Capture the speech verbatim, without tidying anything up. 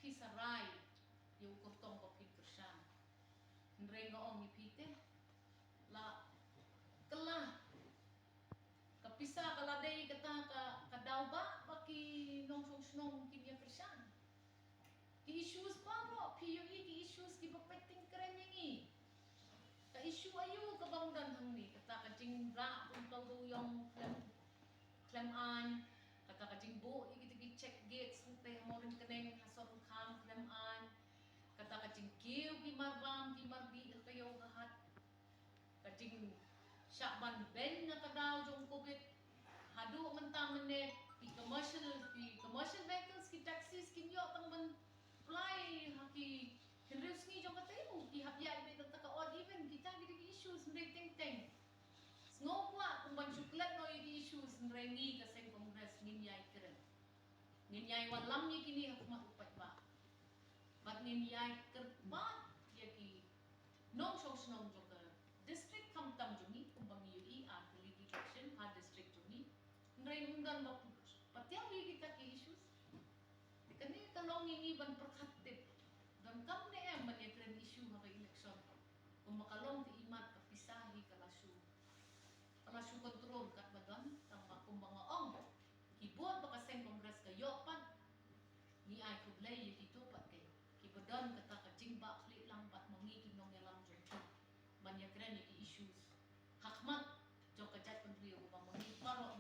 Phi sa rai ïa u kyrtong ba phin kyrshan. Hynrei nga ong ïa phi te, la kylla, ka pisa ka la dei kata ka, ka daw ba, ba ki nongshong shnong kin ïa kyrshan. Ki issues baroh phi ïohi, ki issues kiba pynthikna ïa ngi. Ka issue aïu kaba ym don hangne? Kata ka jingrah bun ka dewïong khlem, khlem aiñ, kata ka jingbuh ïa kita ki check gates hangtei ha Mawryngkneng, ha Sohryngkham khlem aiñ, kata ka jingkiew ki marbam ki mardih ha ka ïew ka hat, ka jingshah ban beiñ na ka daw jong covid, haduh mynta mynne ki commercial, ki commercial vehicles, ki taxis kim ïoh tang ban plie ha ki hynriew sngi jong ka taïew, ki hap ïaid beit tang da ka odd even. Kita ki dei ki issues hynrei teng teng. Sngew kwah kum ban shu klet noh ïa ki issues, hynrei ngi ka seng Congress ngin ïai kren. Ngin ïai wallam ïa kine ha khmat u paidbah. Bad ngin ïai kyrpad ïa ki nongshong shnong jong ka district khamtam jong ngi, kumba ngi ïohi ar tylli ki election ha district jong ngi. Hynrei ym don ba patiaw ïa kita ki issues. Te kane ka long ïa ngi ban pyrkhat tip. Donkam ne em ban ïakren issue ha ka election? Kumba ka long te imat ka pisa hi ka la shu, ka la shu control katba don, tangba kumba nga ong, ki vote ba ka seng Congress ka ïoh pat, ngi ai khublei ïa kito pat, ki, kiba don kata ka jingbakla lang bad ma ngi ki nongïalam jong ki ban ïakren ïa ki issues ha khmat jong ka jaitbynriew, ba ma ngi baroh